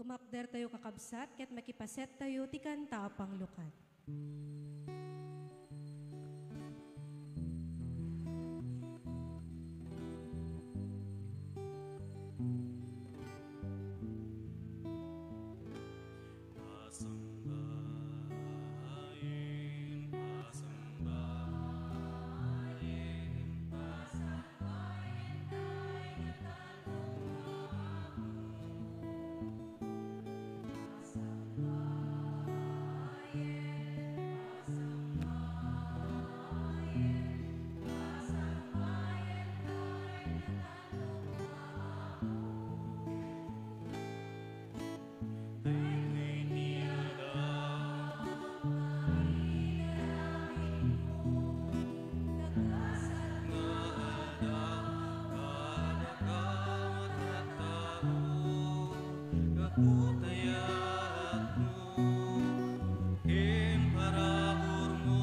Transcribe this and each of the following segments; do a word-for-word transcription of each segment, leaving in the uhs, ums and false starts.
Tumakdertayo, kakabsat, ket makipasettayo ti kanta a panglukat. Ken parabur mo,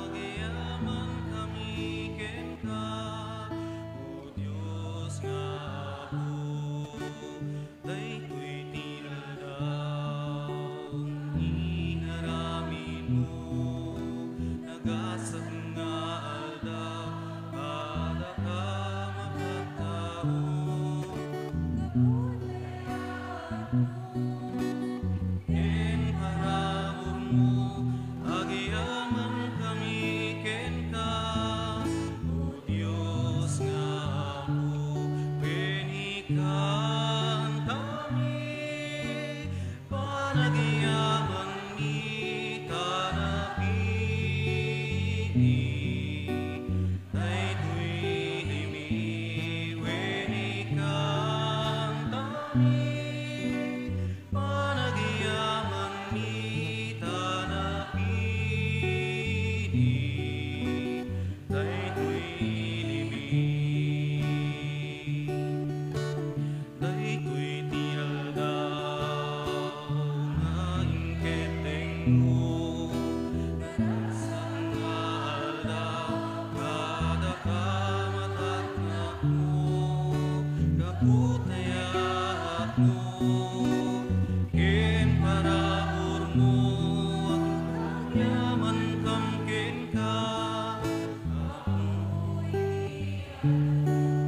agyaman kami kenka, O Dios nga Apo. Daytoy ti aldaw nga inaramidmo, nagasat nga aldaw kadaka nga tattao. Ken parabur mo, agyaman kami kenka, O Dios nga Apo, wen ikantami panagyamanmi ta napini. Daytoy idi mi wen ikantami panagyamanmi ta napini. Daytoy idi mi. Daytoy ti aldaw nga inkeddengmo, nagasat nga aldaw kadaka, matarnakmo, gapu ta yaatmo, ken paraburmo, agyamankam kenka.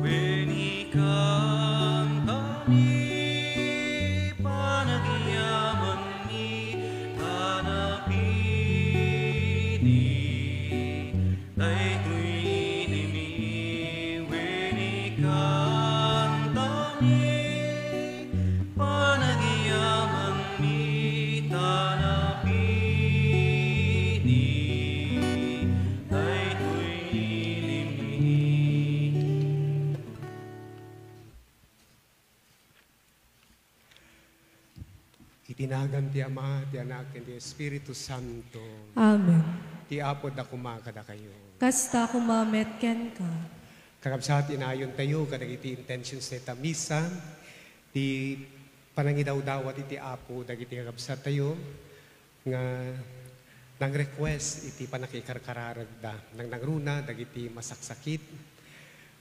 Wen ikantami panagyamanmi ta napini. Daytoy idi mi wen ikantami panagyamanmi ta napini. Daytoy idi mi. Iti nagan ti Ama, ti Anak, ken ti Espiritu Santo. Amen. Ti Apo adda koma kadakayo. Kasta koma met kenka. Kakabsat, inayontayo kadagiti intentions dita misa, ti panangidawdawat iti Apo dagiti kakabsattayo nga nang-request iti pannakikarkararagda. Nangnangruna dagiti masaksakit,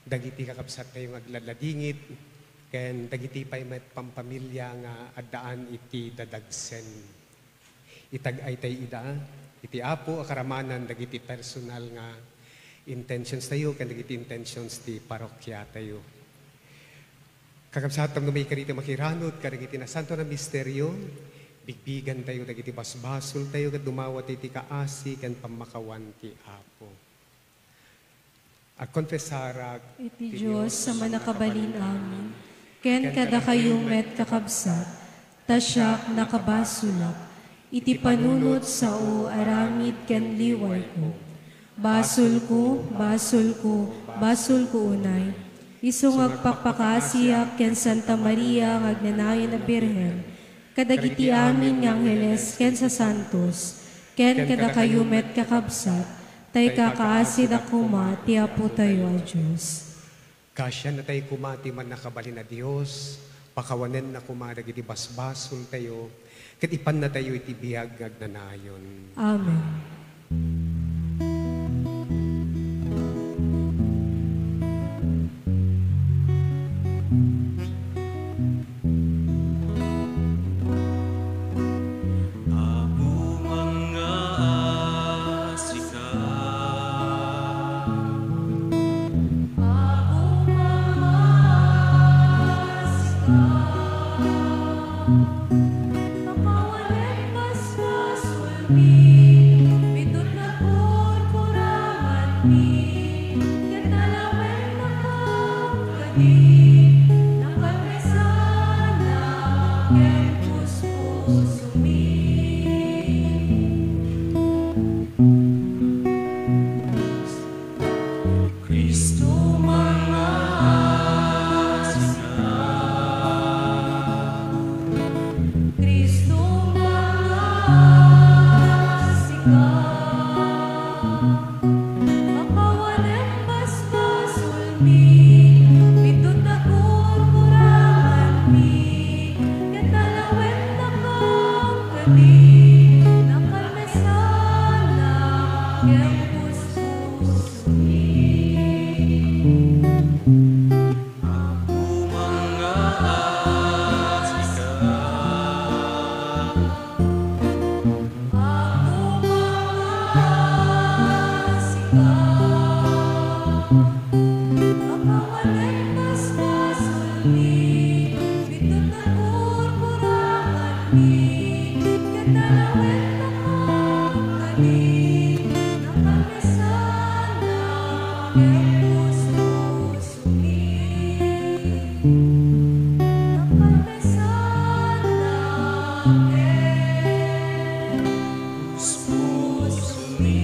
dagiti kakabsattayo nga agladladingit, ken dagiti pay met pampamilya nga addaan iti dadagsen. Itag-aytay ida iti Apo a karamanan dagiti personal nga intentions tayo ken dagiti intentions ti parokya tayo. Kakabsat, tapno maikari ti makiranod kadagiti nasanto a misterio, bigbigan tayo dagiti basbasol tayo ket dumawat iti kaasi ken pammakawan ti Apo. Agkonfesarak iti Dios a Mannakabalin-amin, ken kadakayo met, kakabsat, ta siak nakabasolak iti panunot, sao, aramid, ken liwayko. Basolko, basolko, basolko unay. Isu nga agpakpakaasiak ken Santa Maria nga agnanayon a Birhen, kadagiti amin nga angheles ken sasantos, ken kadakayo met, kakabsat, ta ikakaasidak koma ti Apotayo a Dios. Kaasiannatayo koma ti Mannakabalin a Dios, pakawanenna koma dagiti basbasoltayo, ket ipannatayo iti biag nga agnanayon. Amen. Makawanen basbasolmi, bitot nakurkuranganmi, ket alawennakam kadi, nakalmesannak ken puspusomi. Cristo, mangngaasika. Cristo, mangngaasika. Makawanen basbasolmi, bitot nakurkuranganmi, ket alawennakam kadi, nakalmesannak ken puspusomi. Apo, mangngaasika. Apo, mangngaasika. Makawanen basbasolmi, bitot nakurkuranganmi, ket alawennakam kadi, nakalmesannak ken puspusomi. Nakalmesannak ken puspusomi.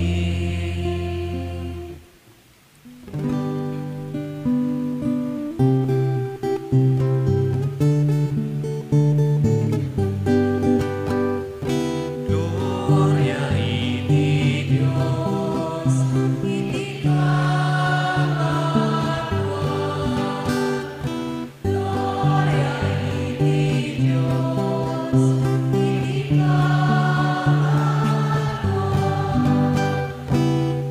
Gloria iti Dios iti kaangawan. Gloria iti Dios iti kaangawan.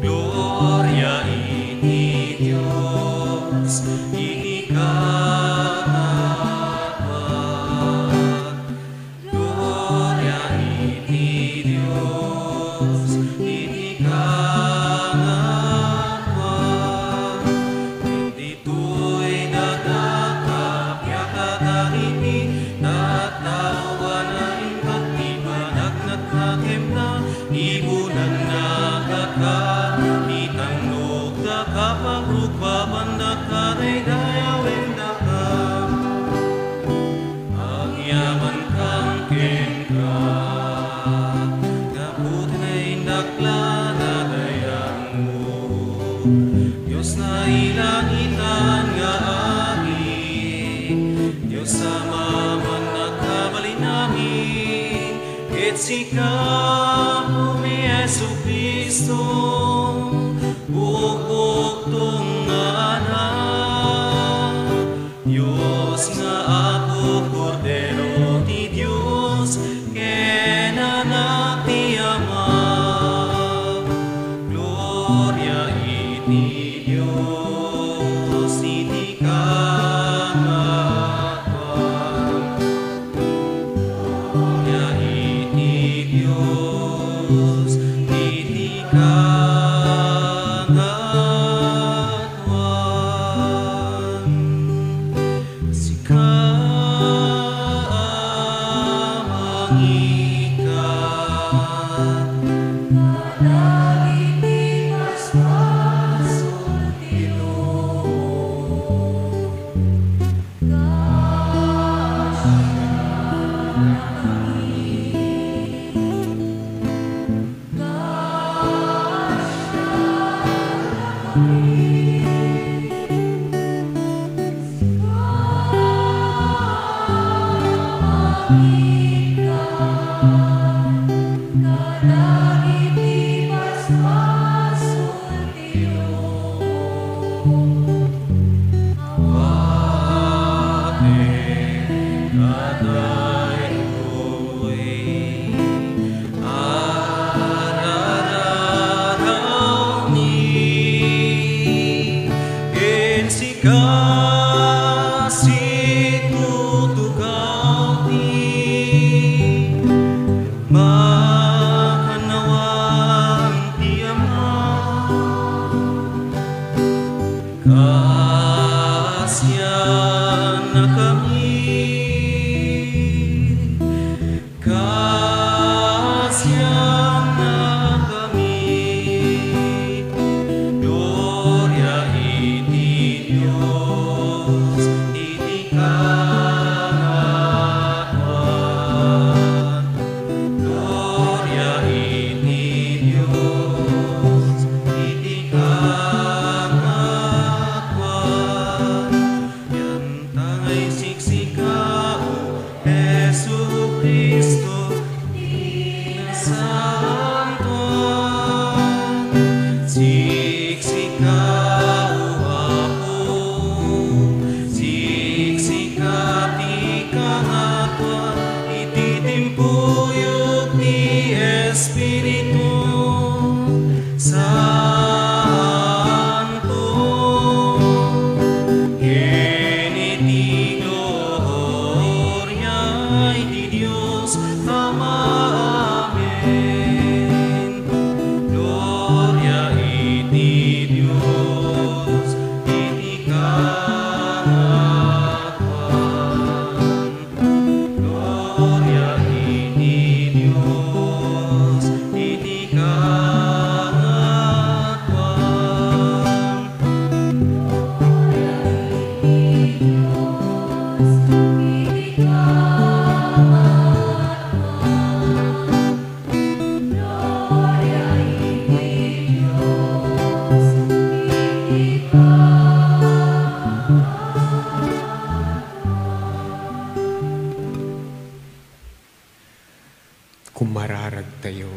Gloria iti Dios iti kaangawan. Gloria iti Dios iti kaangawan. Ditoy nadakapyakata iti tattao a naimbag ti panagnaknakemna, ibunanna kaka, itannokda, kapagrukbabanna, kadaydayawendaka. Agyamankam kenka, gapu ti naindaklan a dayagmo. Dios nailangitan nga Agi, Dios Ama a mannakabalin amin, ket sika, Apomi Jesu-Cristo, bukbukto nga Anak, Dios nga Apo, Kordero ti Dios, ken Anak ti Ama. Gloria iti Dios iti kaangawan. Gloria iti Dios iti kaangawan. Sika a mangikat kadagiti basbasol ti lubong. Ken sika situtukaw ti makannawan ti Ama. Kaasiannakami Kumararagtayo.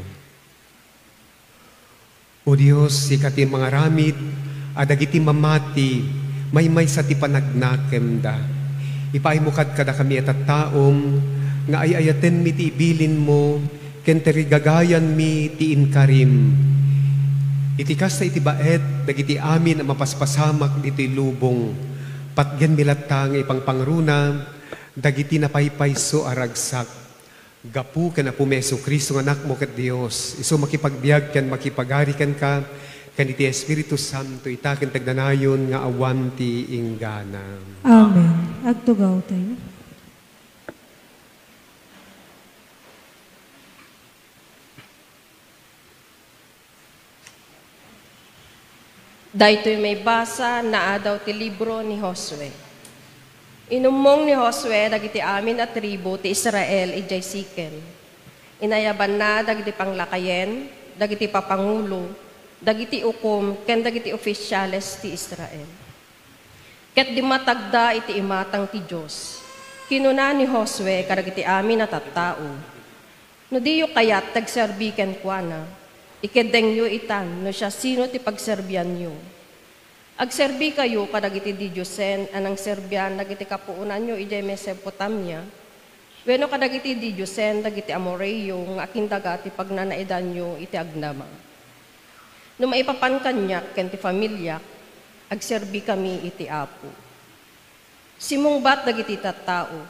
O Dios, sika ti mangaramid a dagiti mamati maymaysa ti panagnakemda. Ipaaymo kad kadakami a tattaom nga ay-ayatenmi ti ibilinmo ken tarigagayanmi ti inkarim. Iti kasta iti baet dagiti amin a mapaspasamak ditoy lubong, patgenmi latta nga ipangpangruna dagiti napaypayso a ragsak. Gapu ken Apomi Jesu-Cristo nga Anakmo ket Dios, isu makipagbiag ken makipagari kenka, ken iti Espiritu Santo, ita ken ti agnanayon nga awan ti inggana. Amen. Agtugawtayo. Daytoy maibasa, naadaw ti libro ni Josue. Inummong ni Josue dagiti amin a tribu ti Israel idiay Sikem. Inayabanna dagiti panglakayen, dagiti papangulo, dagiti ukom, ken dagiti ofisiales ti Israel. Ket dimmatagda iti imatang ti Dios. Kinuna ni Josue kadagiti amin a tattao, "No diyo kayat ti agserbi kenkuana, ikeddengyo itan no siasino ti pagserbianyo. Agserbikayo kadagiti didiosen a nangserbian dagiti kapuonanyo idiay Mesopotamia, wenno kadagiti didiosen dagiti Amoreo nga akindaga ti pagnanaidanyo iti agdama. No maipapan kaniak ken ti familiak, agserbikami iti Apo." Simmungbat dagiti tattao,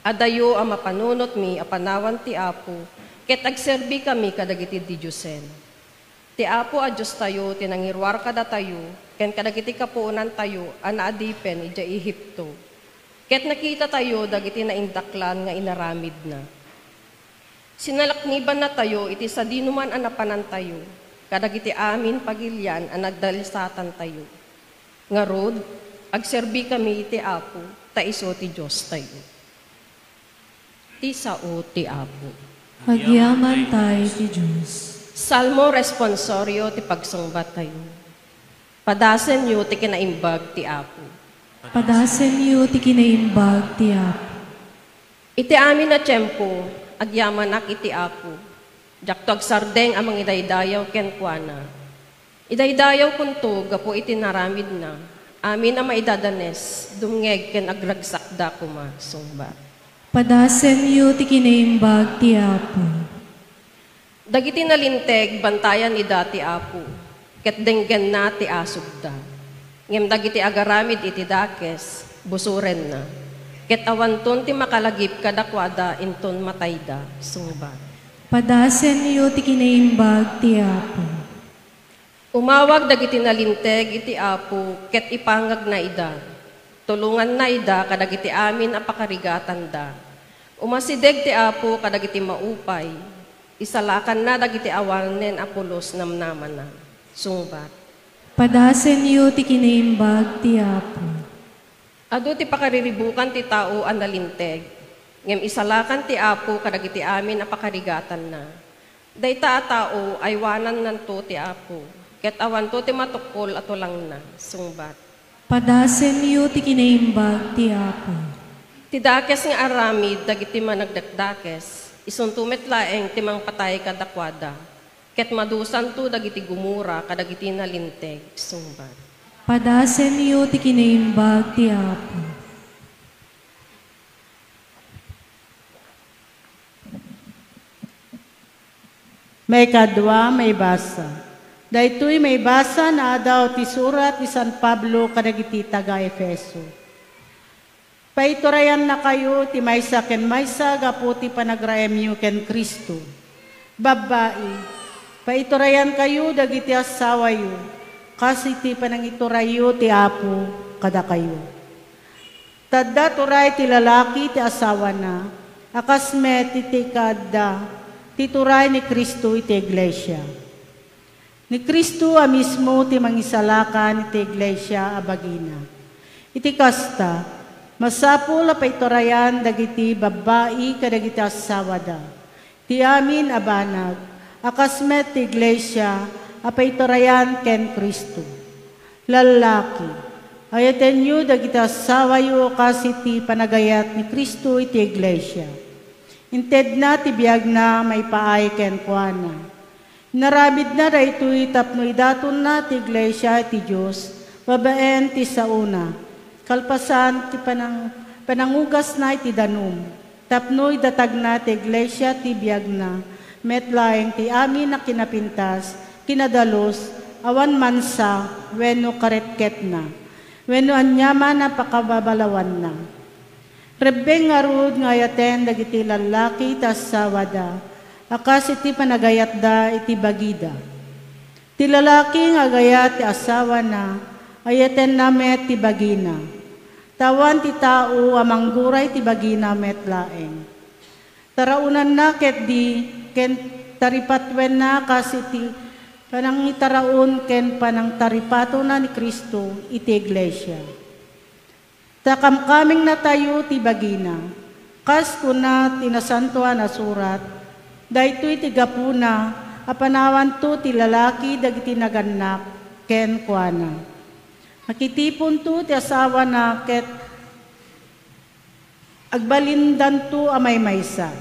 "Adayo a mapanunotmi a panawan ti Apo ket agserbikami kadagiti didiosen. Ti Apo a Diostayo ti nangiruar kadatayo ken kadagiti kapuonantayo a naadipen idiay Egipto, ket nakitatayo dagiti naindaklan nga inaramidna. Sinalaknibannatayo iti sadinoman a napanantayo kadagiti amin pagilian a nagdalisatantayo. Ngarud, agserbikami iti Apo, ta isu ti Diostayo." Ti sao ti Apo. Agyamantay ti Dios. Salmo responsorio ti pagsungbattayo. Padasenyo ti kinaimbag ti Apo. Padasenyo ti kinaimbag ti Apo. Iti amin a tiempo, agyamanak iti Apo. Diakto agsardeng a mangidaydayaw kenkuana. Idaydayawkonto gapu iti naramidna. Amin a maidadanes, dumngeg ken agragsakda koma. Sungbat. Padasenyo ti kinaimbag ti Apo. Dagiti nalinteg, bantayan ida ti Apo, ket denggenna ti asugda. Ngem dagiti agaramid iti dakes, busorenna, ket awanton ti makalagip kadakuada inton matayda. Sungbat. Padasenyo ti kinaimbag ti Apo. Umawag dagiti nalinteg iti Apo ket ipangagna ida. Tulonganna ida kadagiti amin a pakarigatanda. Umasideg ti Apo kadagiti maupay. Isalakanna dagiti awanen a pulos namnamana. Sungbat. Padasenyo ti kinaimbag ti Apo. Adu ti pakariribukan ti tao a nalinteg, ngem isalakan ti Apo kadagiti amin a pakarigatanna. Dayta a tao, aywanannanto ti Apo, ket awanto ti matukkol a tulangna. Sungbat. Padasenyo ti kinaimbag ti Apo. Ti dakes nga aramid dagiti managdakdakes, isunto met laeng ti mangpatay kadakuada, ket madusanto dagiti gumura kadagiti nalinteg. Sungbat. Padasenyo ti kinaimbag ti Apo. Maikadua, maibasa. Daytoy maibasa naadaw ti surat ni San Pablo kadagiti taga-Efeso. Paiturayannakayo ti maysa ken maysa gapu ti panagraemyo ken Cristo. Babbai, paiturayankayo dagiti assawayo kas iti panangiturayyo ti Apo kadakayo. Ta adda turay ti lalaki ti asawana, a kas met iti kaadda ti turay ni Cristo iti iglesia. Ni Cristo a mismo ti mangisalakan iti iglesia a bagina. Iti kasta, masapul a paiturayan dagiti babbai kadagiti assawada ti amin a banag, a kas met ti iglesia a paiturayan ken Cristo. Lallaki, ayatenyo dagiti assawayo kas iti panagayat ni Cristo iti iglesia. Intedna ti biagna maipaay kenkuana. Inarabidna daytoy tapno idatonna ti iglesia iti Dios babaen ti saona, kalpasan ti panang-, panangugasna iti danum, tapno idatagna ti iglesia ti biagna, met laeng ti amin a kinapintas, kinadalus, awan mansa, wenno karetketna, wenno aniaman a pakababalawanna. Rebbeng ngarud nga ayaten dagiti lallaki ti assawada a kas iti panagayatda iti bagida. Ti lalaki nga agayat ti asawana, ayatenna met ti bagina. Ta awan ti tao a mangguray ti bagina met laeng. Taraonanna ketdi ken taripatuenna kas iti panangitaraon ken panangtaripatona ni Cristo iti iglesia. Ta kamkamingnatayo ti bagina. Kas kuna ti Nasantoan a Surat, daytoy ti gapuna a panawanto ti lalaki dagiti nagannak kenkuana. Makitiponto ti asawana ket agbalindanto a maymaysa.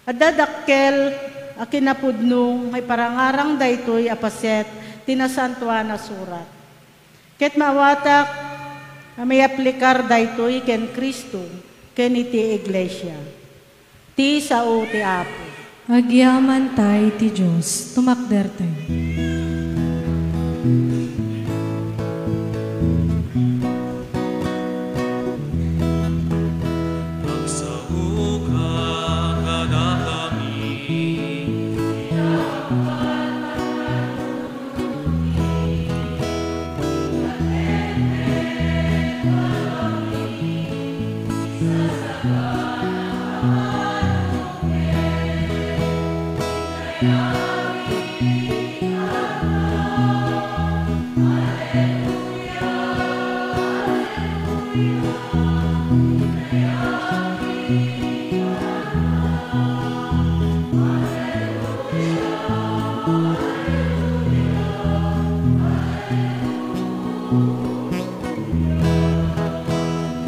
Adda dakkel a kinapudno nga iparangarang daytoy a paset ti Nasantoan a Surat. Ket maawatak a mayaplikar daytoy ken Cristo ken iti iglesia. Ti sao ti Apo. Agyamantay ti Dios. Tumakdertay. Agsaoka kadakami.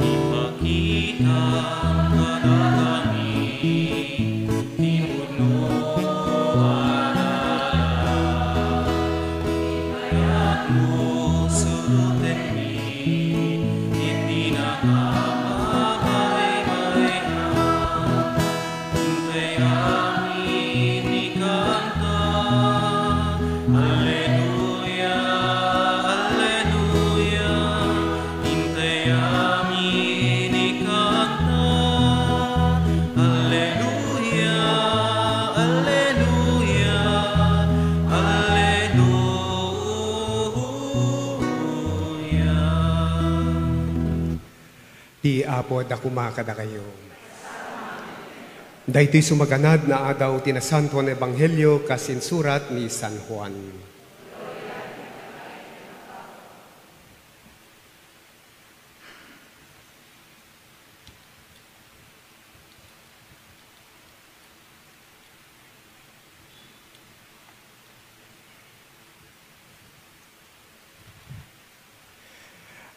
Ipakita kadakami ti pudno a dalan. Kayatmo surotenmi iti nakamabaybayna. Intay amin ti kanta. Alleluia, alleluia. Intay amin ti kanta. Alleluia, alleluia, alleluia. Ti Apo adda koma kadakayo. Daytoy sumaganad nga adaw ti Nasantoan a Ebanghelio kas insurat ni San Juan.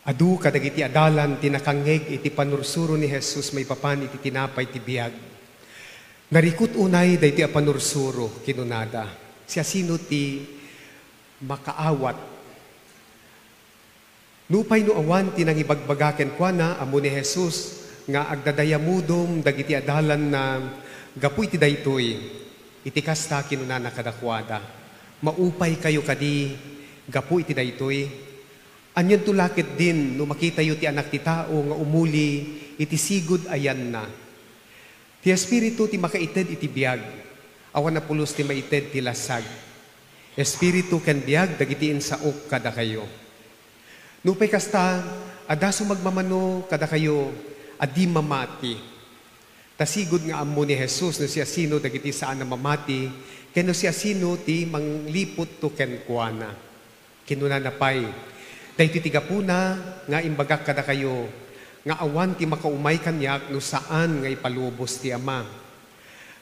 Adu kadagiti adalan ti nakangngeg iti panursuro ni Jesus maipapan iti tinapay ti biag. Narikut unay daytoy a panursuro, kinunada, "Siasino ti makaawat?" Nupay no awan ti nangibagbaga kenkuana, ammo ni Jesus nga agdadayamudom dagiti adalanna gapu iti daytoy. Iti kasta, kinunana kadakuada, "Maupaykayo kadi gapu iti daytoy? Anianto la ketdin no makitayo ti Anak ti Tao nga umuli iti sigud a yanna? Ti Espiritu ti makaited iti biag, awan a pulos ti maited ti lasag. Espiritu ken biag dagiti insaok kadakayo." Nupay kasta, adda sumagmamano kadakayo a di mamati. Ta sigud nga ammo ni Jesus no siasino dagiti saan a mamati ken no siasino ti mangliputto kenkuana. Kinunana pay, "Daytoy ti gapuna nga imbagak kadakayo nga awan ti makaumay kaniak no saan nga ipalubos ti Ama.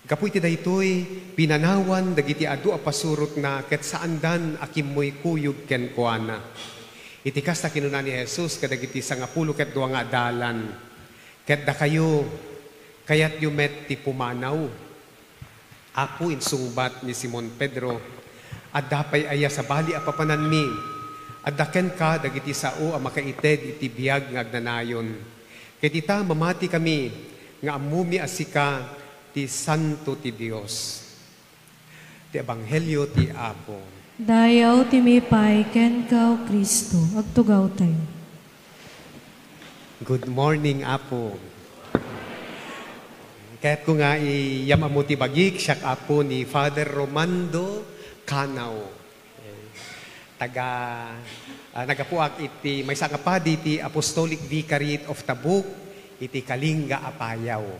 Gapu iti daytoy, pinanawan dagiti adu a pasurotna ket saandan a kimmuykuyog kenkuana." Iti kasta, kinuna ni Jesus kadagiti sangapulo ket dua nga adalan, "Ket dakayo, Kayatyo met ti pumanaw? Apo, insungbat ni Simon Pedro, adda pay aya sabali a papananmi? Adda kenka dagiti sao a makaited iti biag nga agnanayon. Ket ita, mamatikami nga ammomi a sika ti Santo ti Dios. Ti Ebanghelio ti Apo. Dayaw ti mipay kenka, O Cristo. Agtugawtayo. Good morning, Apo. Kayatko nga iyam-ammo ti bagik, siak, Apo, ni Father Romando Canao. Taga, ah, nagapuak iti maysa nga padi ti Apostolic Vicariate of Tabuk iti Kalinga, Apayao.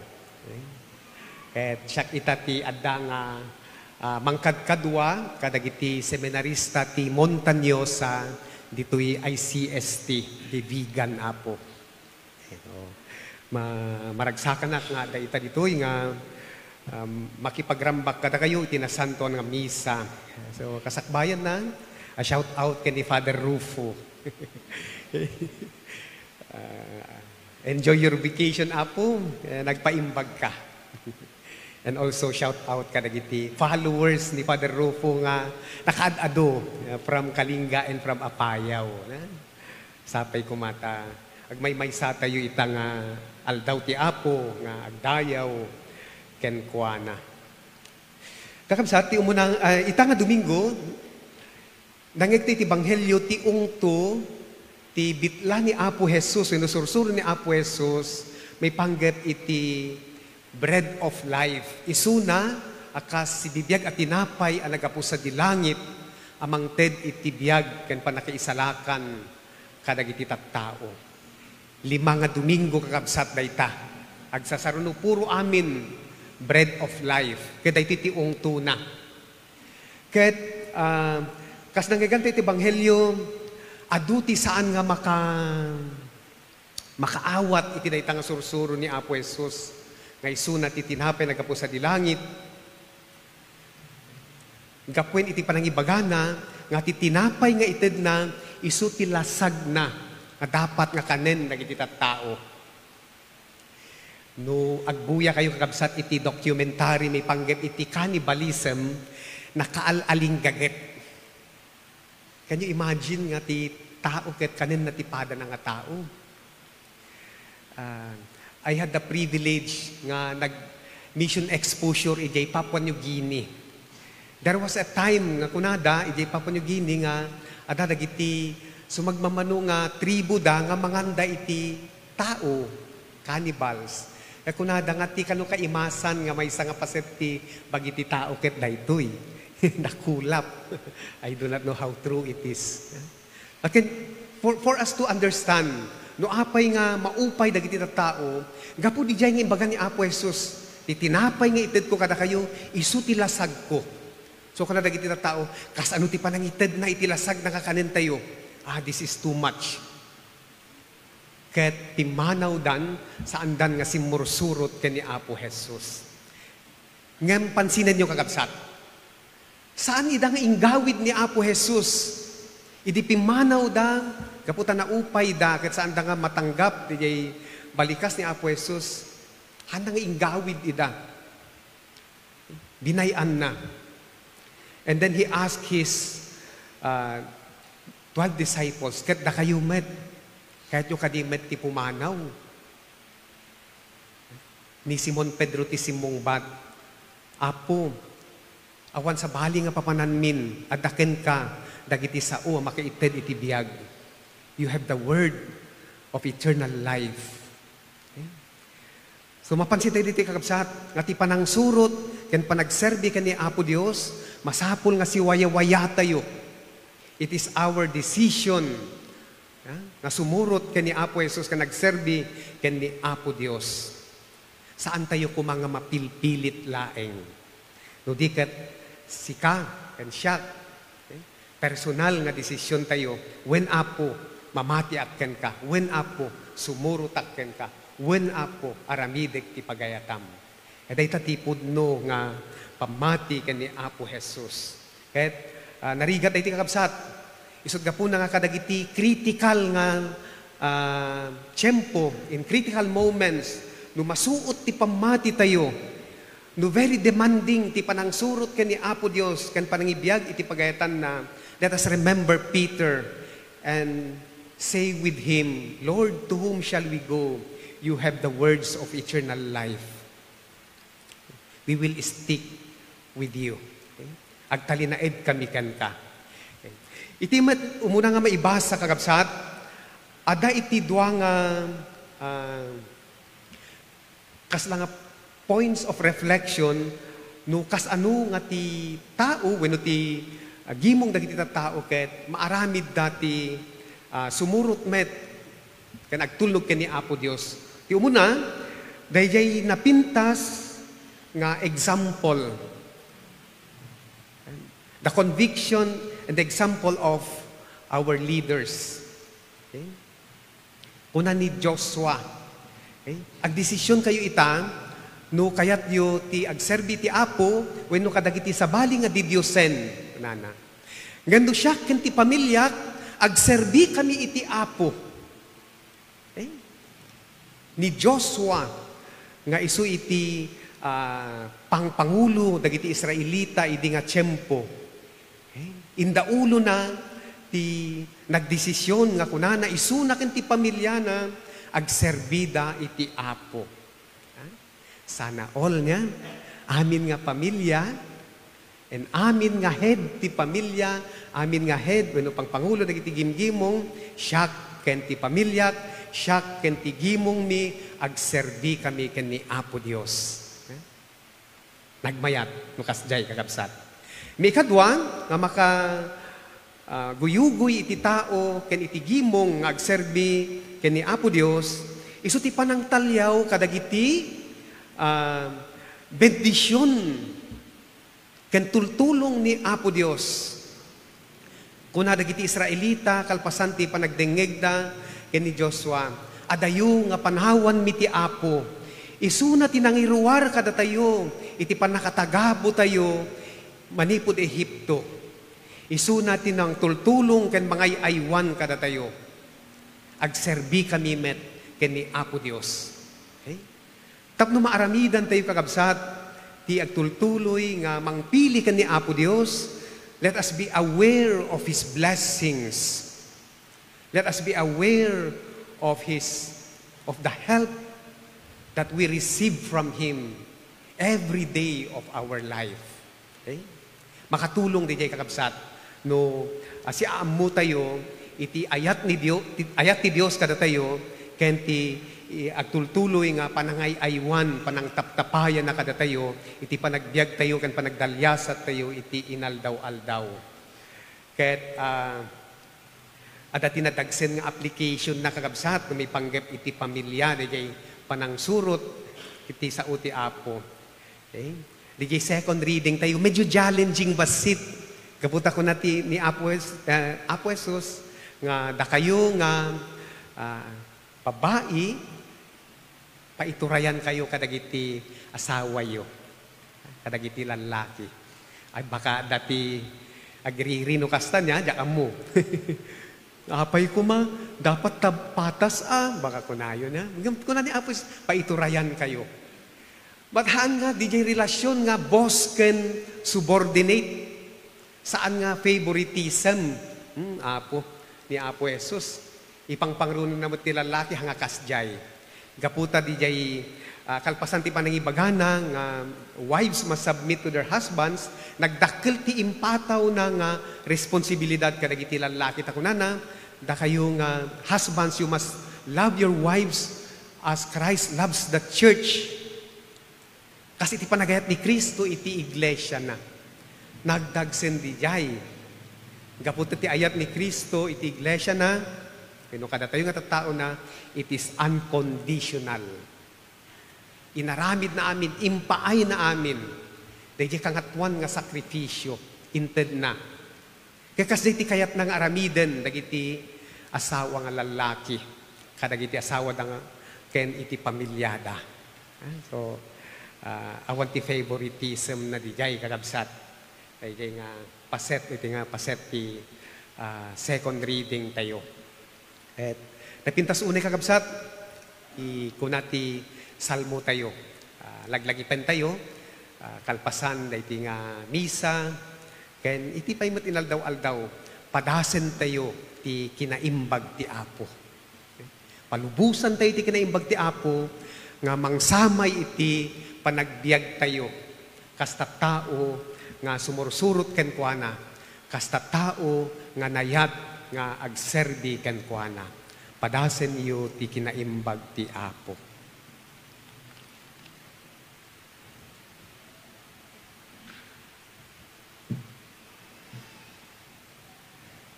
Ket siak ita ti adda nga, ah, mangkadkadua kadagiti seminarista ti Montañosa ditoy I C S T, di Vigan, Apo. Ket, oh, ma-, maragsakanak nga adda ita ditoy nga, um, makipagrambak kadakayo iti nasantoan nga misa. So, kasakbayan na, a shout out ken ni Father Rufo. Ah, enjoy your vacation, Apo. Eh, nagpaimbag ka. And also, shout out kadagiti followers ni Father Rufo nga nakaad-adu, eh, from Kalinga and from Apayao, na? Sapay koma ta agmaymaysa tayo ita nga aldaw ti Apo nga agdayaw kenkuana. Kakabsat, ti umuna, ah, ita nga Domingo, nangngegta iti Ebanghelio ti ungto, ti bitla ni Apo Jesus, wenno sursuro ni Apo Jesus, maipanggep iti bread of life. Isuna a kas sibibiag a tinapay a naggapu sadi langit a mangted iti biag ken pannakaisalakan kadagiti tattao. Lima nga Domingo, kakabsat, dayta. Agsasarano, puro amin bread of life. Ket daytoy ti ungtona. Ket, ah, kas nangngegantayo iti Ebanghelio, adu ti saan nga maka-, makaawat iti dayta nga sursuro ni Apo Jesus, nga isuna ti tinapay naggapu sadi langit. Gapuin iti panangibagana nga ti tinapay nga itedna isu ti lasagna nga dapat nga kanen dagiti tattao. No agbuyakayo, kakabsat, iti documentary maipanggep iti cannibalism, nakaal-alinggaget. Can you imagine nga ti tao ket kanenna ti padana nga tao? Ah, I had the privilege nga nag-mission exposure idiay Papua New Guinea. There was a time nga kunada idiay Papua New Guinea nga adda dagiti sumagmamano nga tribuda nga manganda iti tao, cannibals. Nga kunada nga ti kano kaimasan nga maysa nga paset ti bagi ti tao ket daytoy. Nakulap. I do not know how true it is. Again, for, for us to understand, no apay nga maupay dagiti tattao, gapu didiay nga imbaga ni Apo Jesus, "Ti tinapay nga itedko kadakayo, isu ti lasagko." So, kuna dagiti tattao, "Kasano ti panangitedna iti lasagna nga kanentayo? Ah, this is too much." Ket pimmanawdan, saandan nga simmursurot ken ni Apo Jesus. Ngem pansinenyo, kakabsat, saan ida nga inggawid ni Apo Jesus idi pimmanawda gapu ta naupayda ket saanda nga matanggap diay balikas ni Apo Jesus. Haanna nga inggawid ida. Binay-anna. And then he asked his, uh, twelve disciples, "Ket dakayo met, kayatyo kadi met ti pumanaw?" Ni Simon Pedro ti simmungbat, "Apo, awan sabali nga papananmin, adda kenka dagiti sao a makaited iti biag. You have the word of eternal life." Okay? So, mapansin tayo ditoy, kakabsat, nga ti panangsurot ken panagserbi ken ni Apo Dios, masapul nga siwayawayatayo. It is our decision, ah, nga sumurot ken ni Apo Jesus ken nagserbi ken ni Apo Dios. Saan tayo koma nga mapilpilit laeng. No di ket sika ken siak, okay? Personal nga desisyon tayo, "Wen, Apo, mamatiak kenka. Wen, Apo, sumurotak kenka. Wen, Apo, aramidek ti pagayatam." Ket dayta ti pudno nga pammati ken ni Apo Jesus. Ket, ah, narigat daytoy, kakabsat. Isut' gapuna nga kadagiti critical nga, ah, tiempo, in critical moments, No masuot ti pammatitayo, no very demanding ti panangsurot ken ni Apo Dios ken panangibiag iti pagayatanna, let us remember Peter and say with him, "Lord, to whom shall we go? You have the words of eternal life." We will stick with you. Okay? Agtalinaed kami kenka. Okay. Iti met, umuna nga maibasa, kakabsat, ada iti dua nga, ah, kasla nga points of reflection no kasano nga ti tao wenno ti, ah, gimong dagiti tattao ket maaramidda ti, ah, sumurot met ken agtulnog ken ni Apo Dios. Ti umuna, daydiay napintas nga example. The conviction and the example of our leaders. Okay? Kuna ni Joshua, okay? Agdesisyon kayo ita, no kayatyo ti agserbi ti Apo, wenno kadagiti sabali nga didiosen, kunana. Ngem no siak ken ti pamiliak, agserbi kami iti Apo. Okay? Ni Joshua nga isu iti, ah, pangpangulo dagiti Israelita idi nga tiempo. Okay? Indaulona ti nagdesisyon nga kunana, isuna ken ti pamiliana agserbida iti Apo. Ha? Sana all nga amin nga pamilia, and amin nga head ti pamilia, amin nga head wenno pangpangulo dagiti gimgimong, siak ken ti pamiliak, siak ken ti gimongmi, agserbi kami ken ni Apo Dios. Eh? Nagmayat no kasdiay, kakabsat. Maikadua nga maka, ah, guyugoy iti tao ken iti gimong nga agserbi ken ni Apo Dios, isu ti panangtaliaw kadagiti, ah, bendision ken tultulong ni Apo Dios. Kuna dagiti Israelita kalpasan ti panagdengngegda ken ni Joshua, "Adayo nga panawanmi ti Apo. Isuna ti nangiruar kadatayo iti pannakatagabotayo manipud Egipto. Isuna ti nangtultulong ken mangay-aywan kadatayo. Agserbikami met ken ni Apo Dios." Okay? Tapno maaramidantayo, kakabsat, ti agtultuloy nga mangpili ken ni Apo Dios, let us be aware of His blessings. Let us be aware of His, of the help that we receive from Him every day of our life. Okay? Makatulong diay, kakabsat, no, ah, siaammotayo iti ayat ni Dio-, ti, ayat ti Dios kadatayo, ken ti, i, agtultuloy nga panangay-aywan, panangtaptapayanna kadatayo iti panagbiagtayo ken panagdaliasattayo iti inaldaw-aldaw. Ket, ah, adda ti nadagsen nga application na, kakabsat, no maipanggep iti pamilia, daydiay panangsurot iti sao ti Apo. Okay? Daydiay second reading tayo, medyo challenging bassit. Gapu ta kuna ti ni Apo Jes-, eh, Apo Jesus nga dakayo nga, ah, babai, paiturayankayo kadagiti asawayo, kadagiti lallaki. Ay, baka adda ti agriri no kasta nia, diak ammo. "Apay koma, dapat ta patas a," baka kunayo na. Ngem kuna ni Apo Jesus, "Paiturayankayo." But haan nga, diay relasyon nga boss ken subordinate. Saan nga favoritism. Hmm, Apo, ni Apo Jesus. Ipangpangrunona met ti lallaki, haan nga kasdiay. Gapu ta diay, ah, kalpasan ti panangibagana nga wives must submit to their husbands, nagdakkel ti impatawna nga responsibilidad kadagiti lallaki. Ta kunana, "Dakayo nga husbands, you must love your wives as Christ loves the church." Kas iti panagayat ni Cristo iti iglesiana. Nagdagsen diay. Gapu ti ayat ni Cristo iti iglesiana, wenno kadatayo nga tattaona, it is unconditional. Inaramidna amin, impaayna amin, daydiay kangatoan nga sakrifisio, intedna. Ket kasdiay ti kayatna nga aramiden dagiti asawa nga lallaki, kadagiti asawada nga ken iti pamiliada. Ah, so, ah, awan ti favoritism na diay, kakabsat. Daydiay nga paset, iti nga paset ti, ah, second reading tayo. Ket napintas unay, kakabsat, i-, kuna ti Salmo tayo. Ah, laglagipentayo, ah, kalpasan daydi nga misa, ken iti pay met inaldaw-aldaw, padasentayo ti kinaimbag ti Apo. Palubosantayo ti kinaimbag ti Apo nga mangsamay iti panagbiagtayo. Kasta tao nga sumursurot kenkuana, kasta tao nga nayat nga agserbi kenkuana. Padasenyo ti kinaimbag ti Apo.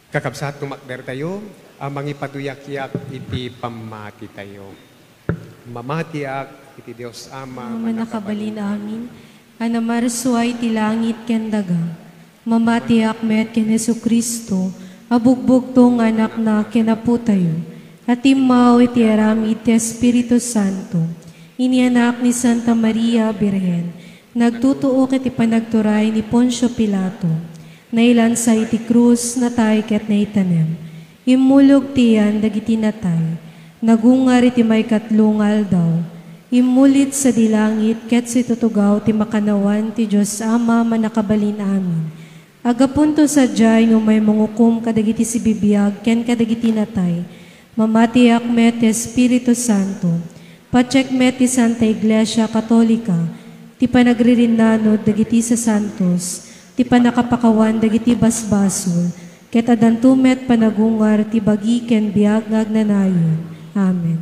Kakabsat, tumakdertayo a mangipaduyakyak iti pammatitayo. Mamatiak iti Dios Ama, Ama, Mannakabalin amin, a namarsua iti langit ken daga. Mamatiak met ken Jesu-Cristo, a bugbugto nga Anakna ken Apotayo, a timmaw iti aramid ti Espiritu Santo, inianak ni Santa Maria Birhen, nagtutuok iti panagturay ni Poncio Pilato, nailansa iti krus, natay ket naitanem. Immulog ti yan dagiti natay, nagungar iti maikatlo nga aldaw. Immulit sadi langit ket situtugaw ti makannawan ti Dios Ama Mannakabalin amin. Aggapunto sadiay nga umay mangukom kadagiti sibibiag ken kadagiti natay. Mamatiak met ti Espiritu Santo. Patiek met ti Santa Iglesia Katolika, ti panagririnnanod dagiti sasantos, ti pannakapakawan dagiti basbasol, ket addanto met panagungar ti bagi ken biag nga agnanayon. Amen.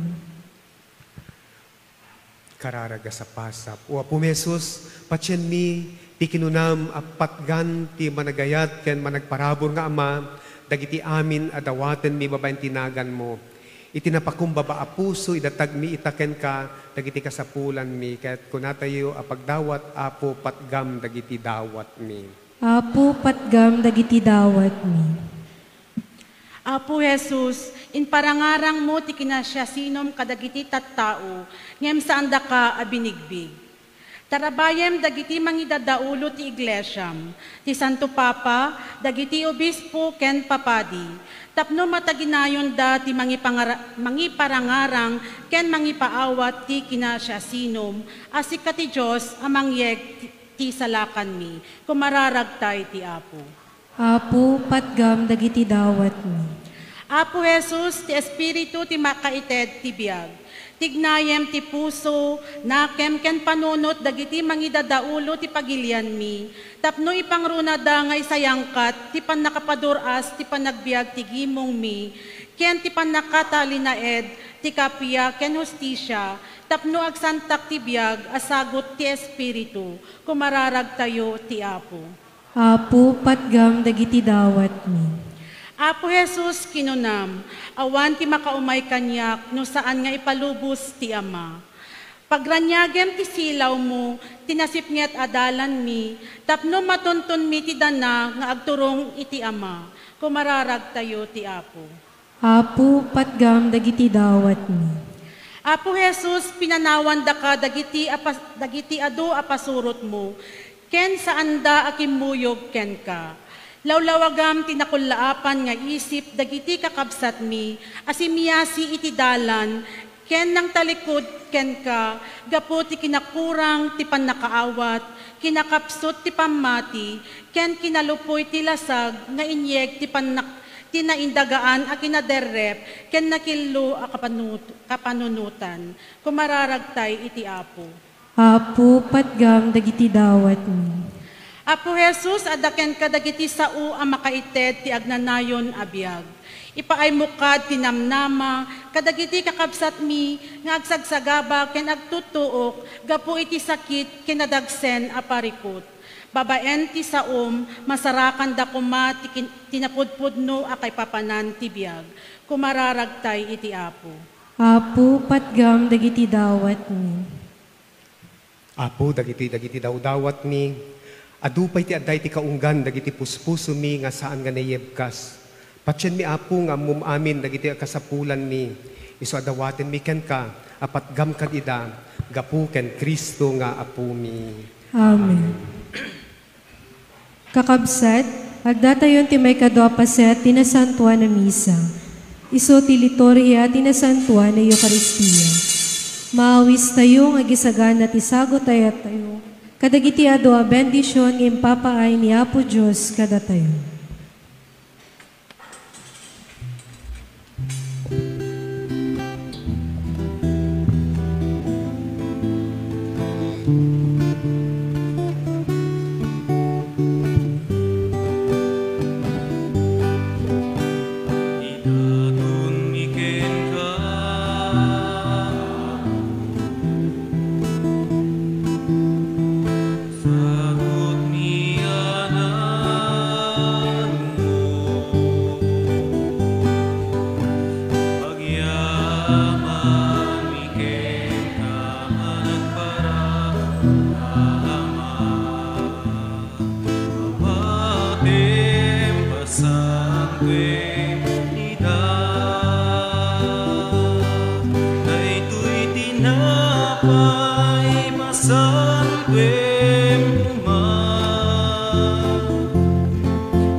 Kararag a sapasap. O Apom Jesus, patienmi ti kinunam a patgan ti managayat ken managparabur nga Ama dagiti amin a dawatenmi babaen ti naganmo. Iti napakumbaba a puso, idatagmi ita kenka dagiti kasapulanmi, ket kunatayo a pagdawat, Apo, patgam dagiti dawatmi. Apo, patgam dagiti dawatmi. Apo Jesus, imparangarangmo ti kinasiasinom kadagiti tattao, ngem saandaka a binigbig. Tarabayem dagiti mangidadaulo ti iglesiam, ti Santo Papa, dagiti obispo ken papadi, tapno mataginayonda ti mangipangara-, mangiparangarang ken mangipaawat ti kinasiasinom a sika ti Dios a mangyeg ti, ti salakanmi. Kumararagtay ti Apo. Apo, patgam dagiti dawatmi. Apo Jesus, ti Espiritu ti makaited ti biag. Tignayem ti puso, nakem ken panunot dagiti mangidadaulo ti pagilianmi, tapno ipangrunada nga isayangkat ti pannakapadur-as ti panagbiag ti gimongmi, ken ti pannakatalinaed ti kappia ken hustisia, tapno agsantak ti biag a sagut ti Espiritu. Kumararagtayo ti Apo. Apo, patgam dagiti dawatmi. Apo Jesus, kinunam, awan ti makaumay kaniak no saan nga ipalubos ti Ama. Pagraniagem ti silawmo, ti nasipnget a dalanmi, tapno matuntonmi ti dana nga agturong iti Ama. Kumararagtayo ti Apo. Apo, patgam dagiti dawatmi. Apo Jesus, pinanawandaka dagiti apas-, dagiti adu a pasurotmo, ken saanda a kimmuyog kenka. Lawlawagam ti nakullaapan nga isip dagiti kakabsatmi a simmiasi iti dalan, ken nangtalikod kenka gapu ti kinakurang ti pannakaawat, kinakapsut ti pammati, ken kinalupoy ti lasag nga inyeg ti pannak-, ti naindagaan a kinaderrep ken nakillo a kapanut-, kapanunotan. Kumararagtay iti Apo. Apo, patgam dagiti dawatmi. Apo Jesus, adda kenka dagiti sao a makaited ti agnanayon a biag. Ipaaymo kad ti namnama kadagiti kakabsatmi nga agsagsagaba ken agtutuok gapu iti sakit ken nadagsen a parikut. Babaen ti saom, masarakanda koma ti kin-, ti napudpudno a kaipapanan ti biag. Kumararagtay iti Apo. Apo, patgam dagiti dawatmi. Apo, dagiti, dagiti dawdawatmi, adu pay ti adda iti kaunggan dagiti puspusomi nga saan nga naiyebkas. Patienmi, Apo, nga ammom amin dagiti kasapulanmi, isu a dawatenmi kenka a patgam kad ida, gapu ken Cristo nga Apomi. Amen. Kakabsat, addatayon ti maikadua a paset ti Nasantoan a Misa. Isu ti liturgia ti Nasantoan a Eukaristia. Maawistayo nga agisagana ti sagut a ayattayo kadagiti adu a bendision nga impapaay ni Apo Dios kadatayo. Idatonmi kenka, Apo. Sagutmi a naganmo. Agyamanmi kenka a nagparang a Ama. Awatem, pasantoem ida. Daytoy tinapay, pasantoem koma.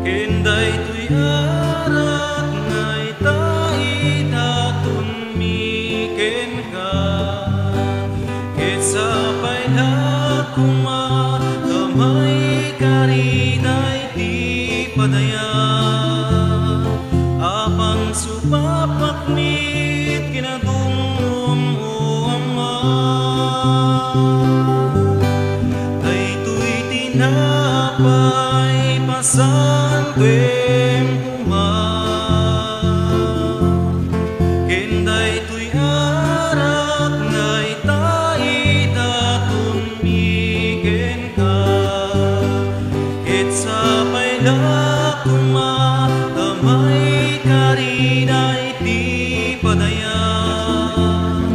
Ken daytoy arak nga ita, idatonmi kenka. Ket sapay la koma ta maikari daydi padayan a pangsupapakmi iti kinadumom, O Ama. Daytoy tinapay, pasantoem koma. Ken daytoy arak nga ita, idatonmi kenka. Ket sapay la koma ta maikari daydi padayan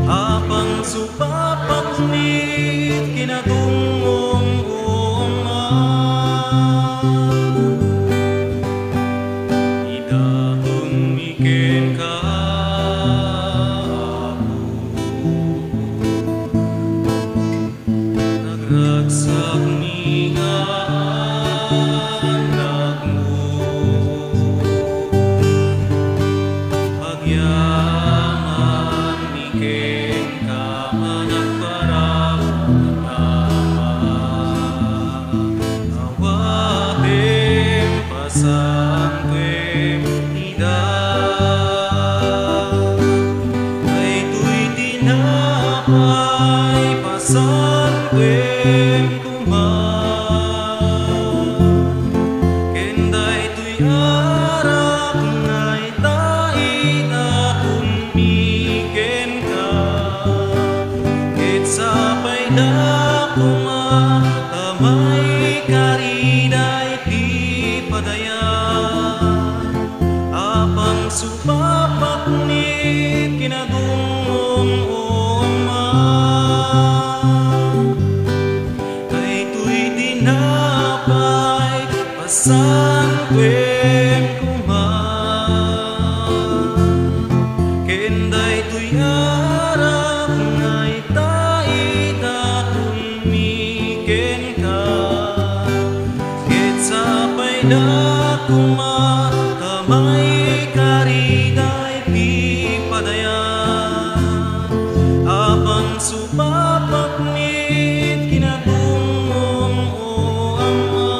a pangsupapakmi iti kinadumom, O Ama. Idatonmi kenka, Apo. Nagragsakmi nga annakmo. Agyamanmi kenka a nagparang a Ama. Awatem, pasantoem ida. Daytoy tinapay, pasantoem koma. Ken daytoy arak nga ita, idatonmi kenka. Ket sapay la koma ta maikari daydi padayan a pangsupapakmi iti kinadumom, O Ama. Daytoy tinapay, pasantoem koma. Ken daytoy arak nga ita, idatonmi kenka. Ket sapay la koma ta maikari daydi padayan a pangsupapakmi iti kinadumom, O Ama.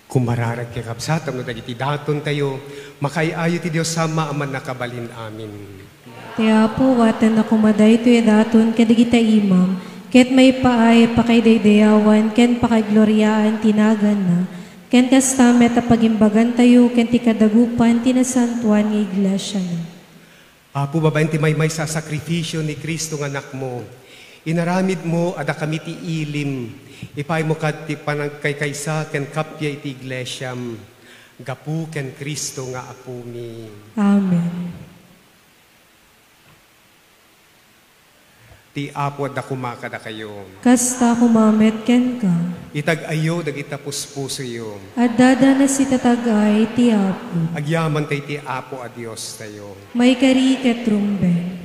Kumararag, kakabsat, no dagiti datontayo, makaay-ayo ti Dios Ama a Mannakabalin-amin. Ti Apo, awatenna koma daytoy a daton kadagita imam, ket maipaay a pakaidaydayawan ken pakaigloriaan ti naganna, ken kasta met a pagimbagantayo ken ti kadagupan ti nasantoan nga iglesiana. Apo, babaen ti maymaysa a sakrifisio ni Cristo nga Anakmo, inaramidmo a dakami ti ilim, ipaaymo kad ti panagkaykaysa ken kappia iti iglesiam, gapu ken Cristo nga Apomi. Amen. Ti Apo adda koma kadakayo. Kasta koma met kenka. Itag-ayyo dagita puspusoyo. Addada nasitatag-ay ti Apo. Agyamanta iti Apo a Diostayo. Maikari ket rumbeng.